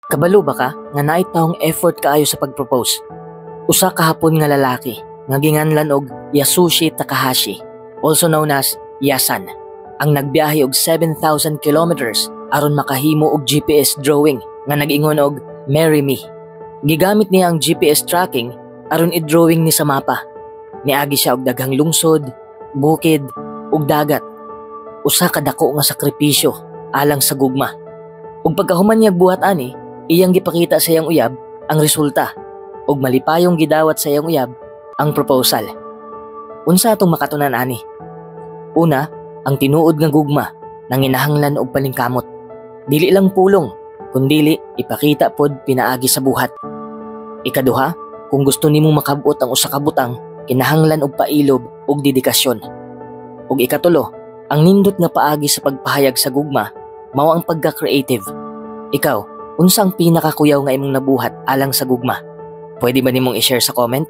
Kabalo ba ka nga naay taong effort kaayo sa pag-propose? Usa ka Hapon nga lalaki nga ginganlan og Yasushi Takahashi, also known as Yasan, ang nagbiyahe og 7,000 kilometers aron makahimo og GPS drawing nga nag-ingon og "Marry me." Gigamit niya ang GPS tracking aron i-drawing ni sa mapa. Niagi siya og daghang lungsod, bukid ug dagat. Usa ka dako nga sakripisyo alang sa gugma. Ug pagkahuman niya buhat ani, iyang gipakita sa iyang uyab ang resulta ug malipayong gidawat sa iyang uyab ang proposal. Unsa atong makatunan ani? Una, ang tinuod nga gugma nanginahanglan og paningkamot. Dili lang pulong, kundili ipakita pod pinaagi sa buhat. Ikaduha, kung gusto nimong makabot ang usa ka butang, kinahanglan og pailob ug dedikasyon. Ug ikatulo, ang nindot nga paagi sa pagpahayag sa gugma mao ang pagka-creative. Ikaw, unsa ang pinakakuyaw nga imong nabuhat alang sa gugma? Pwede ba nimong i-share sa comment?